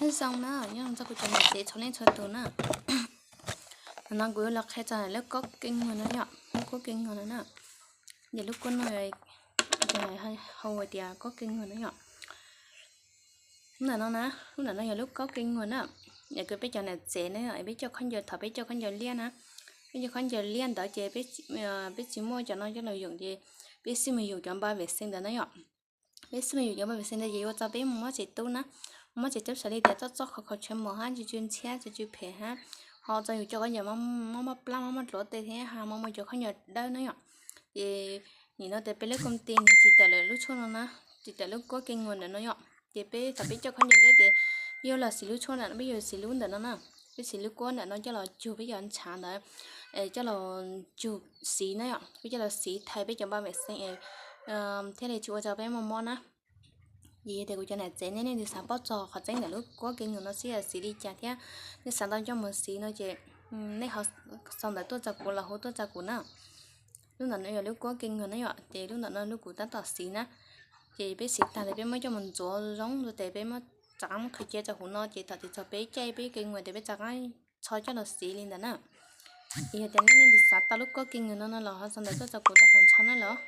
Nyob zoo na, nyob zoo txog kuv cov niam tsev txhua leej txhua tus na. Hnub no kuv yuav los qhia txog lub kuab kev nyuag no yom, lub kuab kev nyuag no na. Ces lub kuab no yog hu hais tias kuab kev nyuag no yom. Lub ntawm no na, lub ntawm no yog lub kuab kev nyuag na. Yog kws peb cov niam tsev na, peb coj khaub ncaws, thaum peb coj khaub ncaws liab na, peb coj khaub ncaws liab ntawd ces peb tsis muaj cov no coj los yum ces peb xij mus yum cov npa vem xees ntawd na yom. Peb xij mus yum cov npa vem xees ntawd ces yuav ua txog peb mus mob tsev tub na, mob tsev tub xws li tias txoj txoj khov kho tshav mos hab, tsw tsw ntxhiab, tsw tsw phem hab, ho txog yus coj khaub ncaws mob mob plab, mob mob dluav tej thiab ho mob muaj cov khaub ncaws dawb na yom. Ces nim no tias peb lub koom ti nws tsis tawm lawm lub tshuaj no na, tsis tawm lub kuab kev nyuag ntawm no yom. Ces peb thaum peb coj khaub ncaws liab ces peb yuav los siv lub tshuaj ntawm no, peb yuav siv lub ntawm no na. Peb siv lub kuab ntawm no coj los cug peb cov ntshav ntawd, coj los cug siv na yom, peb coj los siv thaiv peb cov npa vem xees thiaj li tsis ua rau peb muaj mob na. Ces yog tias kuv cov niam txev nej leej twg xav paub txog qhov tseeb ntawm lub kuab kev nyuag no xwb yog siv li cas thiab nej xav tau coj mus siv no ces nej ho sau ntawv tuaj txog kuv los hu tuaj txog kuv na. Lub ntawm no yog lub kuab kev nyuag na yom, ces lub ntawm no lub kuv tab tom siv na. Ces peb siv tag tes peb muab coj mus ntxuav zoo tes peb muab rov qab muab qhwv cia rau hauv no ces thaum twg txog peb caij peb kev nyuag tes peb rov qab txhob coj los siv li ntawd na. Ces yog tias nej leej twg xav tau lub kuab kev nyuag no no los ho sau ntawv tuaj txog kuv tau tas ntsho na los.